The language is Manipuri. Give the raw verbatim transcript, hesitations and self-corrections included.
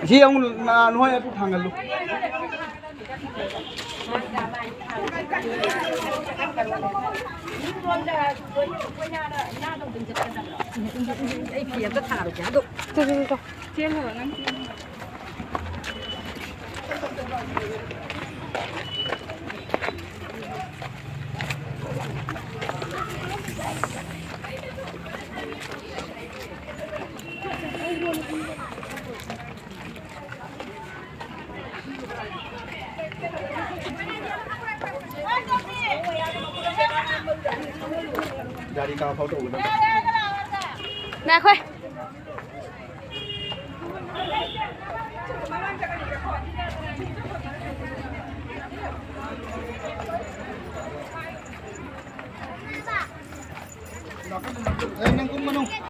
ꯁꯤ ꯑꯃꯨꯛ ꯅ-, ꯅꯣꯏ ꯑꯗꯨ ꯊꯥꯡꯒꯜꯂꯨ꯫ ꯑꯩ ꯐꯤ ꯑꯝꯇ ꯊꯥꯔꯨꯒꯦ꯫ ꯑꯗꯣ ꯇꯨ, ꯇꯨ, ꯇꯨ, ꯇꯨ꯫ ꯆꯦꯜꯂꯨꯔꯣ ꯅꯪ꯫ ꯒꯥꯔꯤ ꯀꯥ ꯐꯥꯎ ꯇꯧꯒꯗꯕ꯫ ꯉꯥꯏꯈꯣ꯫ ꯑꯦ, ꯅꯪ ꯀꯨꯝꯒꯅꯨ꯫